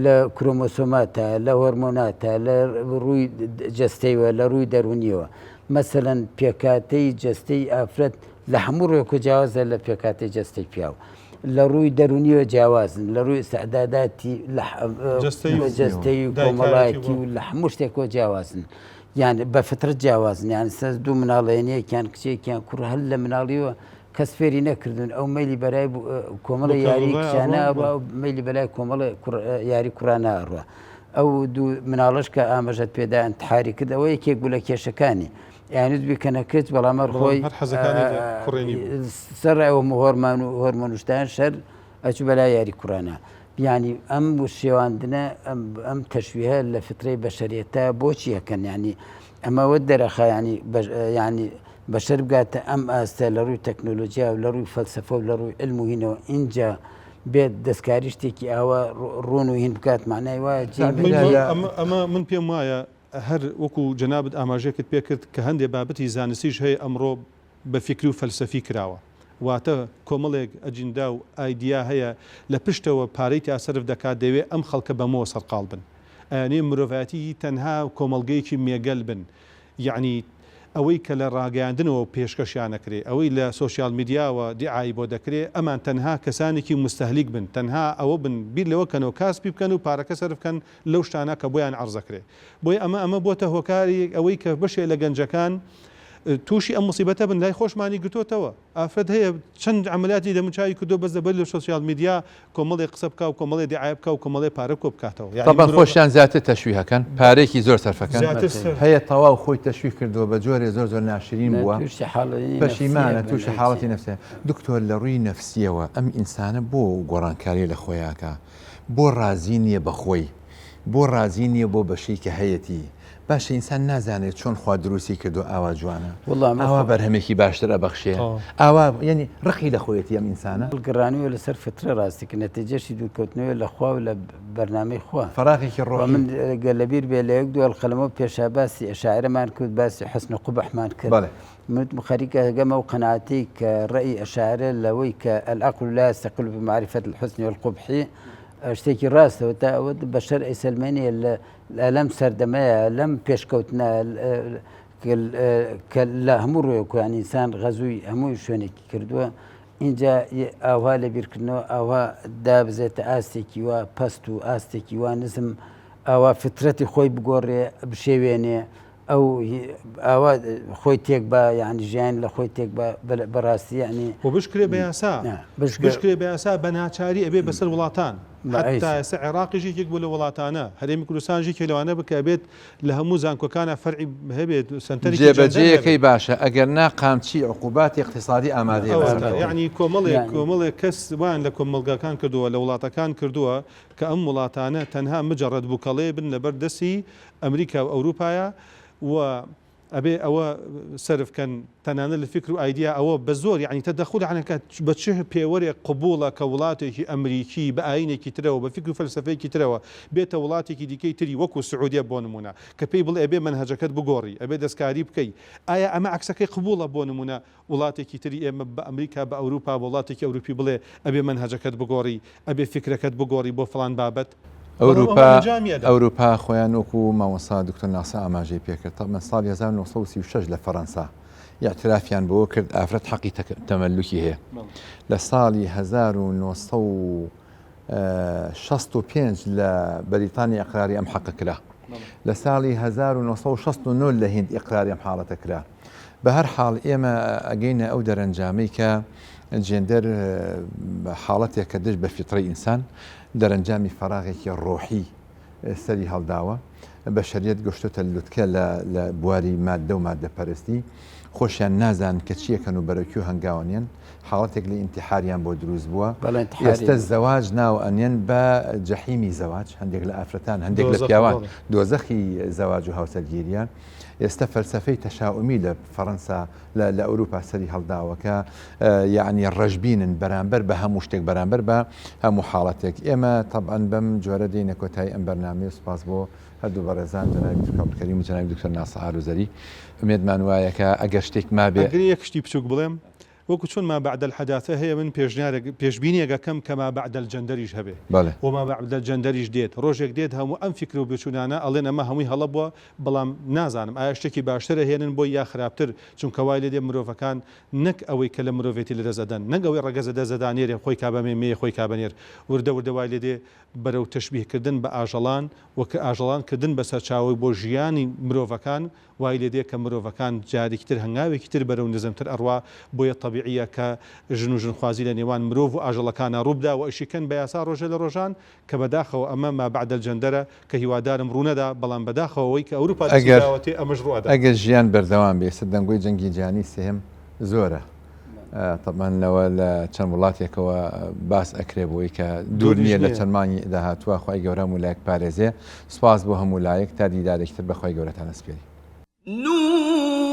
لە کرۆمۆسۆماتە لە هۆرمۆناتە لە ڕووی جەستەیەوە لە ڕووی دەرونیەوە مەسەلەن پێکاتەی جەستەی ئافرەت لە هەموو ڕووێک و جیاوازە لە پێکاتەی جەستەی پیاو لە ڕووی دەروونیەوە جیاوازن، لە ڕووی ئیستعداداتی جەستەیی و کۆمەڵایەتی و لە هەموو شتێکەوە جیاوازن. یان بە فطرەت جیاوازن یان سەر دوو مناڵێن یەکیان کچێکیان کوڕ هەر لە مناڵیەوە کەس فێری نەکردون ئەو مەیلی بەرای کۆمەڵی یاری کچانە ئەڕوا و مەیلی بەلای کۆمەڵی یاری کوڕانە ئەڕوا ئەو دوو مناڵەش کە ئاماژەت پێدا انتحاری کرد ئەوە یەکێک بوو لە کێشەکانی یانت بیکەنە کچ بەڵام هەر خۆی هەر حەزەکانی لە کوڕێنی بوو. سەر ئەو هۆرمان و هۆرمۆنشتان شەر ئەچوو بەلای یاری کوڕانە یعنی ئەم شێواندنە ئەم تەشویه لە فترەی بەشەریەتە بۆچی ئەکەن یعنی ئەمەوە دەرەخا ینی ینی بەشەر بگاتە ئەم ئاستە لە ڕووی تەکنۆلۆژیا و لە ڕووی فەلسفە و لە ڕووی علم و هینەوە ئینجا بێت دەستکاری شتێکی ئاوا ڕوون و هین بکات معنای وایە ئەمە من پێم وایە هەر وەکو جەنابت ئاماژەیەکت پێ کرد کە هەندێ بابەتی زانستیش هەیە ئەمڕۆ بە فیکری و فەلسەفی کراوە. واتە کۆمەڵێک ئەجیندا و ئایدیا هەیە لە پشتەوە پارەی تیا سەرف دەکات دەیەوێ ئەم خەڵکە بەمەوە سەرقاڵ بن. ئەیانەوێ مرۆڤایەتیی تەنها کۆمەڵگەیەکی مێگەل بن. یەعنی ئەوەی کە لە ڕاگەیاندنەوە پێشکەشیان ئەکرێ، ئەوەی لە سۆشیال میدیاوە دیعایی بۆ دەکرێ، ئەمان تەنها کەسانێکی موستەهلیک بن، تەنها ئەوە بن بیر لەوە کەنەوە کاسپی بکەن و پارەکە سەرف کەن لەو شتانە کە بۆیان عەرز ئەکرێ. بۆیە ئەمە ئەمە بۆتە هۆکاری ئەوەی کە بەشێ لە گەنجەکان تووشی ئەم موسیبەتە بن، لای خۆشمانی گرتۆتەوە. ئافرەت هەیە چەند عەمەلیاتی دەموچاوی کردووە بەس لەبەر لە سۆشیال میدیا کۆمەڵێ قسە بکا و کۆمەڵێ دیعایە بکا و کۆمەڵێ پارە کۆ بکاتەوە یانی تەبعەن مرۆڤ خۆشیان زیاتر تەشویه ئەکەن پارەیەکی زۆر سەرفەکەن زیاتر سەرف هەیە تەواو خۆی تەشویه کردووە بە جۆرێ زۆر زۆر ناشرین نا بووە تووشی حاڵەتی نەفسیە پەشیمانە بن تووشی ئەی چی. حاڵەتی نەفسیە دکتۆر لە ڕووی نەفسیەوە ئەم ئینسانە بۆ گۆڕانکاری لە خۆیاکا بۆ ڕازی نیە بە خۆی بۆ ڕازی نیە بۆ بەشەی کە هەیەتی باشە ئینسان نازانێت چۆن خوا دروستی کردوە ئاوا جوانە وەڵا ئەمە ئاوا خۆ بەرهەمێکی باشتر ئەبەخشێ تەواو. ئاوا یەنی ڕقی لە خۆیەتی ئەم ئینسانە. هەڵگەڕانەوە لەسەر فترە ڕاستی کە نەتیجەشی دوورکەوتنەوەیە لە خوا و لە بەرنامەی خوا. فەراغێکی وە ڕۆحی. من گەر لەبیر بێ لە یەک دوو ئەڵقە لەمەو پێشا باسی ئەشاعیرەمان کرد باسی حسن و قوبحمان کرد. بەڵێ. من وتم خەریکە ئەگەمە ئەو قەناعەتەی کە ڕەئی ئەشاعیرە لەوەی کە العقل لا یستقل بمعرفە الحسن والقبح شتێکی ڕاستە و تا ئەوە بەشەر ئەیسەلمێنێ لە لەم سەردەمەیە لەم پێشکەوتنە کە لە هەموو ڕوویەک یان ئینسان غەزووی هەموو شوێنێکی کردووە اینجا ئاوا لە بیرکردنەوە ئاوا دابزێتە ئاستێکی وا پەست و ئاستێکی وا نزم ئاوا فترەتی خۆی بگۆڕێ بشێوێنێ ئەو ئاوا خۆی تێک بە یعنی ژیان لە خۆی تێک بە بەڕاستی یعنی و بشکرێ بە یاسا بشکرێ بە یاسا بە ناچاری ئەبێ بەسەر وڵاتان حەتتا ئێستا عێراقیش یەکێک بوو لە وڵاتانە هەرێمی کوردستانیش یەکێک لەوانە بوو کە ئەبێت لە هەموو زانکۆکانا فەرعی هەبێت سەنتەرێکی جێندەر هەبێت. جێبەجێیەکەی باشە ئەگەر نا قامچی عقوباتی اقتصادی ئامادەیە بەسەر ئەوەتا کەوتن. یەعنی کۆمەڵێک کۆمەڵێک کەس وایان لە کۆمەڵگاکان کردووە لە وڵاتەکان کردووە کە ئەم وڵاتانە تەنها مجەڕەد بوکەڵێ بن لەبەر دەستی ئەمریکا و ئەوروپایە و ئەبێ ئەوە سەرف کەن تەنانەت لە فیکر و ئایدیا ئەوە بە زۆر یەعنی تەدەخول یەعنی کە بە چ پێوەرێک قبوڵە کە وڵاتێکی ئەمریکی بە ئایینێکی ترەوە بە فیکر و فەلسەفەیەکی ترەوە بێتە وڵاتێکی دیکەی تری وەکو سعودیە بۆ نمونە کە پێی بڵێ ئەبێ مەنهەجەکەت بگۆڕی ئەبێ دەستکاری بکەی ئایا ئەمە عەکسەکەی قبوڵە بۆ نمونە وڵاتێکی تری ئێمە بە ئەمریکا بە ئەوروپا بە وڵاتێکی ئەوروپی بڵێ ئەبێ مەنهەجەکەت بگۆڕی ئەبێ فیکرەکەت بگۆڕی بۆ فڵان بابەت بەڵام ئەمە ئەوروپا ئەنجامی ئەدا. ئەوروپا خۆیان وەکو مامۆستا دکتۆر ناسر ئاماژەی پێکرد تەبعەن ساڵی 1936 لە فەرەنسا ئیعترافیان بەوە کرد ئافرەت حەقی تەمەلوکی هەیە لە ساڵی 1965 لە بەریتانیا ئیقراری ئەم حەقە کرا لە ساڵی 1969 لە هیند ئیقراری ئەم حاڵەتە کرا بە هەر حاڵ ئێمە ئەگەینە ئەو دەرەنجامەی کە جێندەر حاڵەتێکە دژ بە فیتڕەی ئینسان، دەرەنجامی فەراغێکی ڕۆحی سەری هەڵداوە، بەشەریەت گەشتۆتە لوتکە لە لە بواری ماددە و ماددەپەرستی، خۆشیان نازانن کە چیەکەن و بەرەو کوێ هەنگاو ئەنێن، حاڵەتێک لە ئینتیحاریان بۆ دروست بووە، بەڵێ ئینتیحاری ئێستە زەواج ناو ئەنێن بە جەحیمی زەواج، هەندێک لە ئافرەتان هەندێک لە دۆزەخ پیاوان بەڵێ. دۆزەخی زەواج و هاوسەرگیریە. ئێستە فەلسەفەی تەشائومی لە فەرەنسا لە لە ئەوروپا سەری هەڵداوە کە یەعنی ڕەشبینن بەرامبەر بە هەموو شتێک بەرامبەر بە هەموو حاڵەتێک ئێمە تەبعەن بەم جۆرە دێینە کۆتایی ئەم بەرنامەیە سوپاس بۆ هەردوو بەڕێزان جەنابی دکتۆر عەبدولکەریم و جەنابی دکتۆر ناسر ئاروزەری ئومێدمان وایە کە ئەگەر شتێک مابێ ئەگەر یەک شتی بچووک بڵێم وەکو چۆن ما بعد الحداثە هەیە من پێشنیارێک پێشبینیەک ئەکەم کە ما بعد الجەندەریش هەبێ بەڵێ. و ما بعد الجەندەریش دێت ڕۆژێک دێت هەموو ئەم فیکر و بۆچوونانە ئەڵێن ئەمە هەمووی هەڵە بووە بەڵام نازانم ئایا شتێکی باشتر ئەهێنن بۆی یا خراپتر چونکە وای لێدێ مرۆڤەکان نەک ئەوەی کە لە مرۆڤێتی لەدەست ئەدەن نەک ئەوەی ڕەگەز لەدەست ئەدا نێرێ خۆی کا بە مێ مێیە خۆی کا بە نێر وردە وردە وای لێدێ بەرەو تەشبیه کردن بە ئاژەڵان و کە ئاژەڵان کردن بە سەرچاوەی بۆ ژیانی مرۆڤەکان وای لێ دێ کە مرۆڤەکان جارێکی تر هەنگاوێکی تر بەرەو نزمتر ئەڕوا، بۆیە تەبیعییە کە ژن و ژنخوازی لە نێوان مرۆڤ و ئاژەڵەکانا ڕوو بدا و ئەشیکەن بە یاسا ڕۆژێ لە ڕۆژان، کە بەداخەوە ئەمە ما بعد الجندرە کە هیوادارم ڕوو نەدا، بەڵام بەداخەوە ئەوەی کە ئەوروپا دەستی ئەگەر داوەتێ ئەمەش ڕوو ئەدا. ئەگەر ژیان بەردەوام بێ، ئێستا دەنگۆی جەنگی جیهانی سێهەم زۆرە، تەبعەن لەوە لە چەند وڵاتێکەوە باس ئەکرێ بۆی کە دوور دووریش نییە لە نییە. چەند مانگی داهاتووە خوای گەورە هەموو لایەک پارێزێ سوپاس بۆ هەموو لایەک تا دیدارێکی تر بە خوای گەورەتان ئەسپێرین. نون.